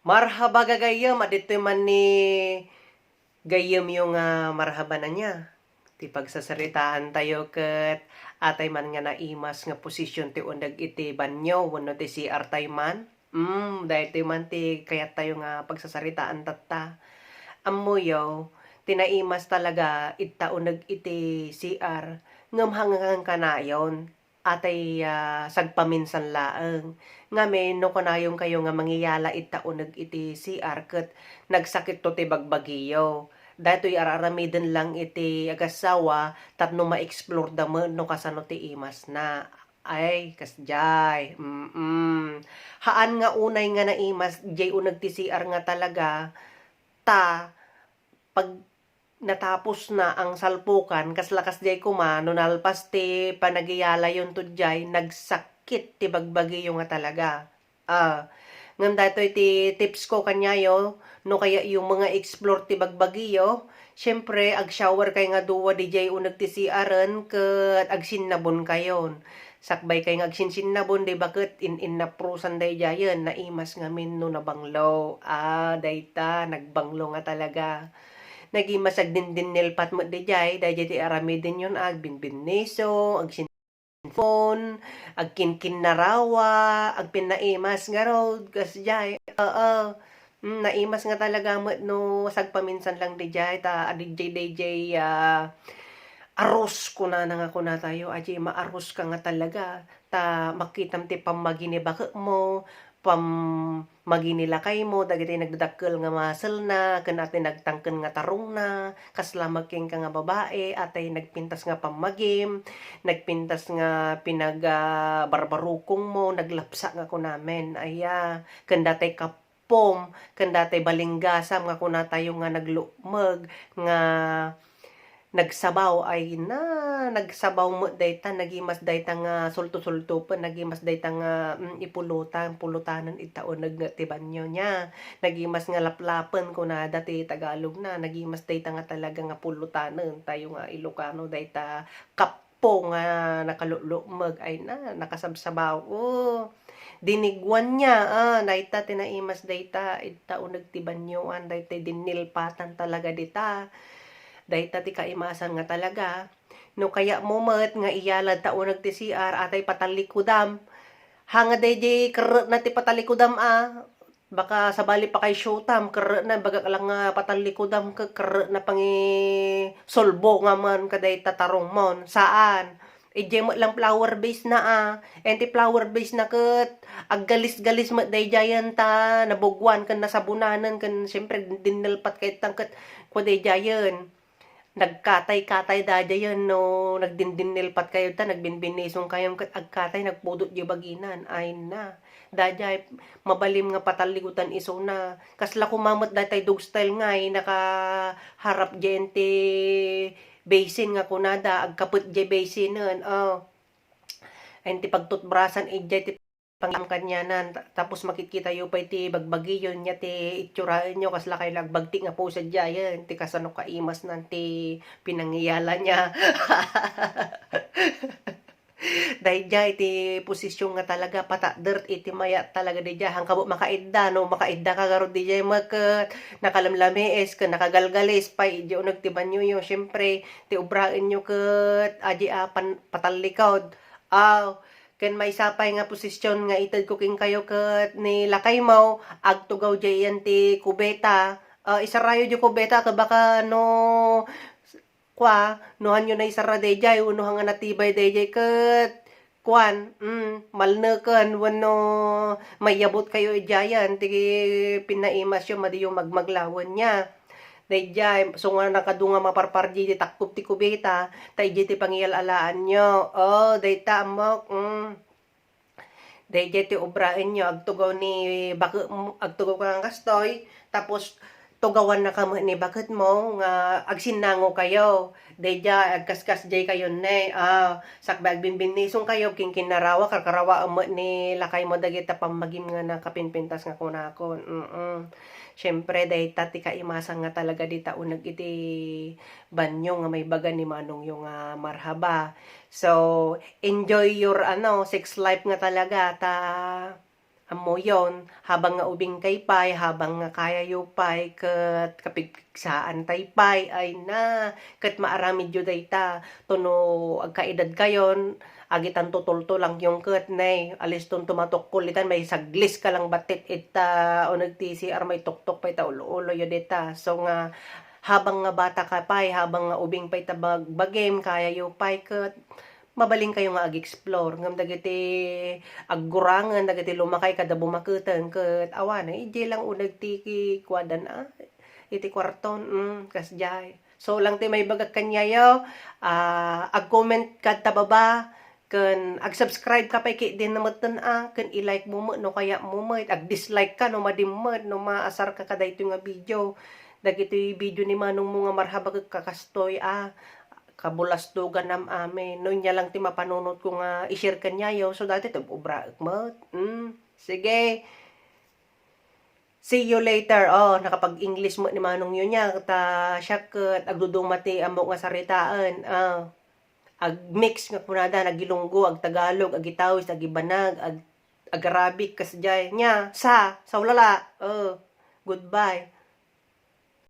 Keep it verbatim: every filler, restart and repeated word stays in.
Marhaba gagayyem, aditoy man ni gayyemyo nga marhaba na niya. Ti pagsasaritaan tayo ket atay man nga naimas nga posisyon ti uneg iti banyo wenno ti C R tay man. Mm, daytoy man ti kayat tayo nga pagsasaritaan tatta. Ammoyo, ti naimas talaga ita uneg iti C R, ngem hangan kanayon. Atay, ah, sagpaminsan laeng. Ngamin, no kunayonkayo nga mangiyala ita uneg iti C R ket nagsakitto ti bagbagiyo. Daytoy ar-aramiden lang iti agassawa tapno ma-explore da met no kasano ti imasna. Ay, kasdiay. Mm-mm. Haan nga unay nga naimas, diay uneg ti C R nga talaga, ta pag natapos na ang salpukan, kas lakas diay koma, no nalpas ti panagiyalayon to diay, nagsakit ti bagbagiyo nga talaga. Ah, ngem daytoy ti tips ko kaniayo, no kayatyo nga explore ti bagbagiyo, siyempre, ag-shower kay nga dua diay uneg ti C R-en ket agsinnabon kayon. Sakbay kay nga agsinsinnabon, di ba ket in-, innaprosan daydiayen, naimas ngamin no nabanglo. Ah, dayta, nagbanglo nga talaga. Nagimas agdindinilpat met diay, daydiay ti aramidenyon, agbinbinniso, agsinfon, agkinkinnarawa, agpinnaimas ngarud, kasdiay. Oo. Mm, naimas nga talaga met no sagpaminsan lang diay, ta adidiay daydiay, ah, arus kunana nga kunatayo, adiay maarus ka nga talaga, ta makitam ti pammagi ni baketmo, pammagi ni lakaymo, dagiti nagdadakkel nga muscle-na, ken ati nagtangken nga tarongna, kasla met kenka nga babai, atay nagpintas nga pammagim, nagpintas nga pinag-, ah, barbarukongmo, naglapsa nga kunamen, aya, ken datay kap-, pom, ken datay balinggasam nga kunatayo nga naglukmeg, nga nagsabaw, ay na, nagsabaw met dayta, nagimas dayta nga sulto-sultopen, nagimas dayta nga, mm, ipulutan, pulutanen ita uneg nga ti banyo niya. Nagimas nga laplapen, kunada ti Tagalog na, nagimas dayta nga talaga nga pulutanen, tayo nga Ilocano, dayta kap-, po nga nakalulukmeg, ay na, nakasabsabaw. Oh, diniguan niya, ah, dayta ti naimas dayta, ita uneg ti banyoan, dayta dinnilpatan talaga dita. Dayta ti kaimasan nga talaga. No kayatmo met nga iyalad ta uneg ti C R, atay patalikudam. Hanga daydiay kerretna ti patalikudam, ah. Baka sabali pa kay showtime, kerretna, bagak lang nga patallikudam, ke-, kerretna pangisulbo nga man kadayta tarongmon. Saan? Idiay met lang flower vase na, ah. And ti flower vase na ket aggalis-galis met daydiayen ta nabugwan ken nasabunanen ken siyempre dinnilpat kaytan ket kua daydiayen. Nagkatay-katay daydiayen no nagdindinnilpat kayo ta nagbinbinnisong kayo ket agkatay nagpudot diay baginan. Ay na. Daydiay mabalin nga patallikudan isuna. Kasla koma met daytay dog style ngay nakaharap diay ti basin nga kunada, agkapet diay basinen. Oh. Ay ti pagtutbrasan idiay ti pangam kanianan. Ta-, tapos makitkitayo pay ti bagbagiyo nia ti itsuraenyo, kasla kayo agbagtik nga pusad diayen, ti kasano kaimasnan ti pinangiyala nia. Daydiay ti posisyon nga talaga patakder iti mayat talaga daydiay. Hankabo makaidda, no makaidda ka garud daydiay met ket nakalamlamiis ken nakagalgalis pay idiay uneg ti banyoyo. Siyempre, ti obraenyo ket adi a pan-, patallikod. Aw, ken maysa pay nga posisyon nga itedko kenkayo ket ni lakaymo, agtugaw diay iyan ti kubeta. Ah, isarayo diay kubeta ket baka no kua, no hanyo naisara daydiay, wenno hanga natibay daydiay ket, kuan, mm, malneken wenno maiyabot kayo idiayen ti pinnaimasyo, madiyo magmaglawen nia. Daydiay, so nga nakadu nga maparpar di, di takkob ti kubeta, ta idiay ti pangiyal-alaanyo. Oh, dayta, ammok, mm. Daydiay ti obraenyo, agtugaw ni bake-, agtugaw ka nga kastoy, tapos tugawannaka met ni baketmo nga agsinnango kayo. Daydiay, agkaskasdiay kayo ne, ah, sakbay agbinbinnisong kayo, kinkinnarawa, karkarawaem met ni lakaymo dagita pammagim nga nakapinpintas nga kunakon. Mm-mm. Siyempre, dayta ti kaimasan nga talaga dita uneg iti banyo nga maibaga ni manongyo nga marhaba. So, enjoy your, ano, sex life nga talaga, ta Ammoyon, habang nga ubingkay pay, habang nga kayayo pay, ket kapigpigsaan tay pay, ay na, ket maaramidyo dayta, to no agkaedadkayon, agitan tutultulangyon ket, nay, aliston tumatukkol itan, may saglis ka lang batit ita, uneg ti C R, may tuktok pay ta ulo-uloyo dita. So nga, habang nga bata ka pay, habang nga ubing pay ta bag-, bagim, kayayo pay, ket mabalinkayo nga ag-explore. Ngem dagiti aggurangen, dagiti lumakay kada bumaketen, ket awanen, idiay lang uneg ti ki-, kuadan, ah, iti kuarton, mm, kasdiay. So, lang ti maibagak kaniayo, ah, ag-comment ka ta baba, ken ag-subscribe ka pay ket din nametten, ah, ken i-like mo met no kayatmo met, ag-dislike ka no madi met, no maasar ka kadaytoy nga video. Dagitoy video ni manong mo nga marhabak ket kakastoy, ah, kabulastoganam amin. No, inya lang ti mapanunotko nga i-share kaniayo. So, daytoy ti obraek met. Mm. Sige. See you later. Oh, nakapag-English met ni manongyo nia. Ta siak ket agduduma ti ammok nga saritaen. Ah, ag-mix nga kunada, ag-Ilonggo, ag-Tagalog, ag-Itawis, ag-Ibanag, ag-, ag-Arabic, kasdiay. Nia, sa, saulala. Oh, goodbye.